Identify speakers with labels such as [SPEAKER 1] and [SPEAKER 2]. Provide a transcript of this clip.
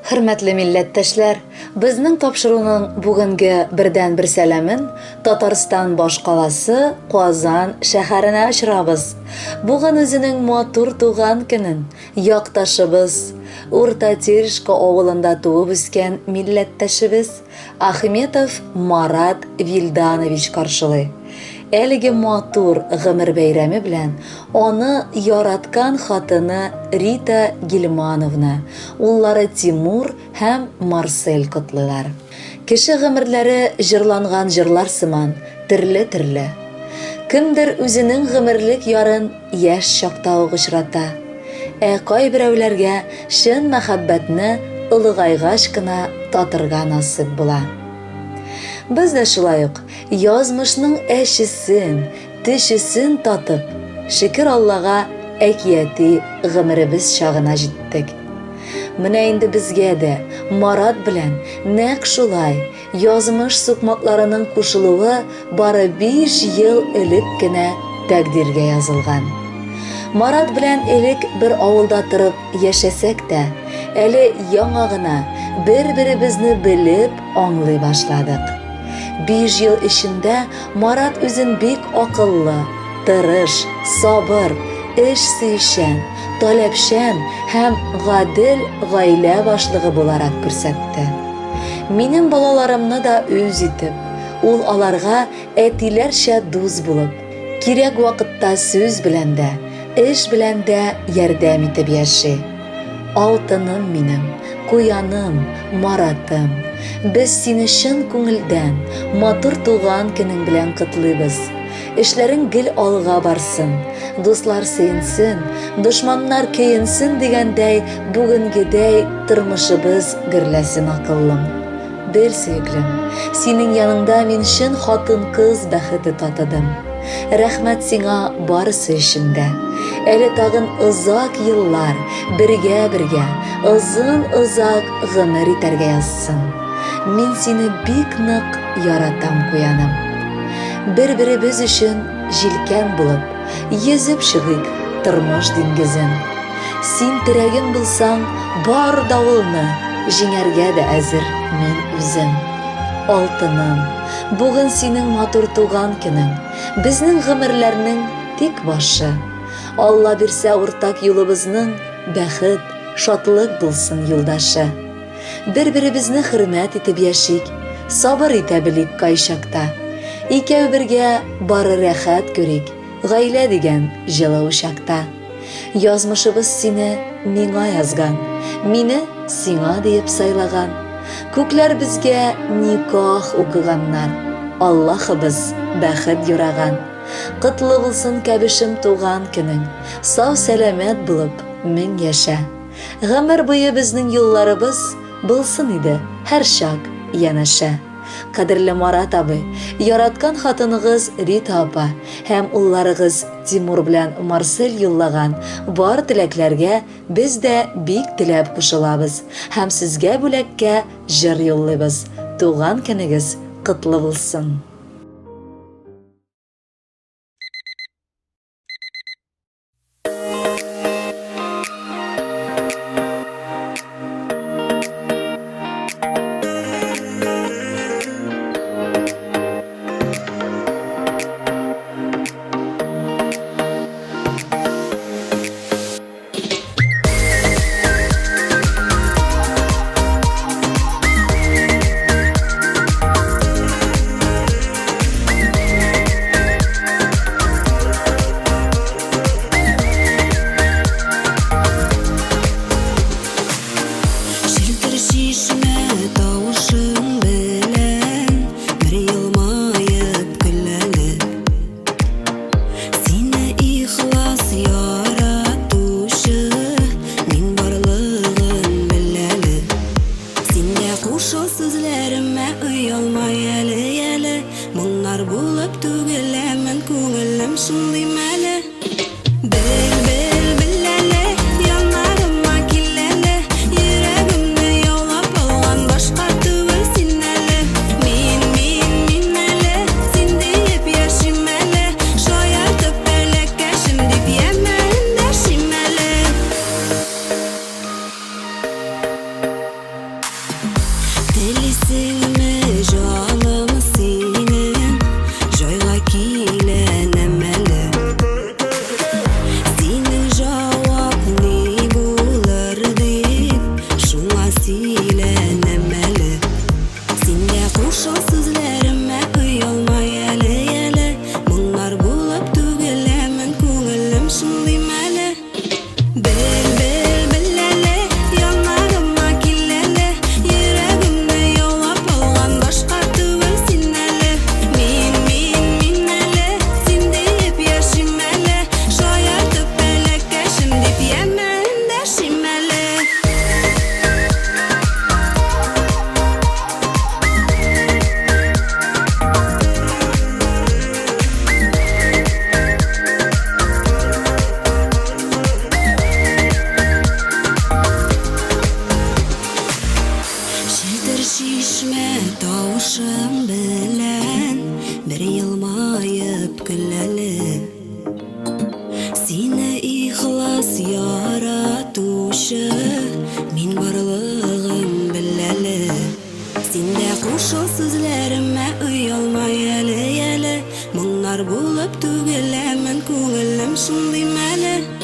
[SPEAKER 1] Хөрмәтле милләттәшләр, безнең тапшыруның бүгенге бердәнбер сәламен Татарстан башкаласы Казан шәһәренә очырабыз. Бүген үзенең матур туган көнен якташыбыз, Урта Терешка авылында туып үскән милләттәшебез Ахметов Марат Вильданович каршылый. Әлеге матур гомер бәйрәме белән аны яраткан хатыны Рита Гильмановна, уллары Тимур һәм Марсель котлыйлар. Кеше гомерләре җырланган җырлар сыман төрле-төрле. Кемдер үзенең гомерлек ярын яшь чакта ук очрата. Ә кайберәүләргә чын мәхәббәтне олыгайгач кына татырга насыйп була. Без дә шулай ук язмышның әчесен, төчесен татып, шөкер Аллага, әкияти гомеребез чагына җиттек. Менә инде безгә дә Марат белән нәкъ шулай язмыш сукмакларының кушылуы бары 5 ел элек кенә тәкъдиргә язылган. Марат белән элек бер авылда торып яшәсәк тә, әле яңа гына бер-беребезне белеп аңлый башладык. 5 ел эчендә Марат үзен бик акыллы, тырыш, сабыр, эш сөючән, таләпчән һәм гадел гаилә башлыгы буларак күрсәтте. Минем балаларымны да үз итеп, ул аларга әтиләрчә дус булып, кирәк вакытта сүз белән дә, эш белән дә ярдәм итеп яши. Алтыным минем, куяным, Маратым, без сине чын күңелдән матур туган көнең белән котлыйбыз. Эшләрең гел алга барсын, дуслар сөенсен, дошманнар көенсен дигәндәй, бүгенгедәй тормышыбыз гөрләсен, акыллым. Бел, сөеклем, синең яныңда мин чын хатын-кыз бәхете татыдым. Рәхмәт сиңа барысы өчен дә. Әле тагын озак еллар бергә-бергә, озын-озак гомер итәргә язсын. Мин сине бик нык яратам, куяным. Бер-беребез өчен җилкән булып, йөзеп чыгыйк тормыш диңгезен. Син терәгем булсаң, бар давылны җиңәргә дә әзер мин үзем. Алтыным, бүген синең матур туган көнең, безнең гомерләрнең тик башы. Алла бирсә уртак юлыбызның бәхет, шатлык булсын юлдашы. Бер-беребезне хөрмәт итеп яшик, сабыр итә белик кайчакта. Икәү бергә бары рәхәт күрик, гаилә дигән җылы учакта. Язмышыбыз сине миңа язган, мине сиңа диеп сайлаган. Күкләр безгә никах укыганнар, Аллаһыбыз бәхет юраган. Котлы булсын кәбешем туган көнең, сау-сәламәт булып мең яшә. Гомер буе безнең юлларыбыз булсын иде һәрчак янәшә. Кадерле Марат абый, яраткан хатыныгыз Рита апа һәм улларыгыз Тимур белән Марсель юллаган бар теләкләргә без дә бик теләп кушылабыз һәм сезгә бүләккә җыр юллыйбыз. Туган көнегез котлы булсын!
[SPEAKER 2] Челтер чишмә тавышың белән бер елмаеп көләле. Сине ихлас яратучы мин барлыгын беләле. Син дә кушыл сүзләремә оялмай әле, әле. Моңнар булып түгеләмен, күңелем шундый мәле. Бел, бел, бел әле, яннарыма кил әле. Йөрәгемне яулап алган башка түгел син әле. Мин, мин, мин әле, син диеп яшим әле. Шаяртып бәләкәчем дип яме эндәшим әле. Начар булып түгеләмен, күңелем шундый мәле.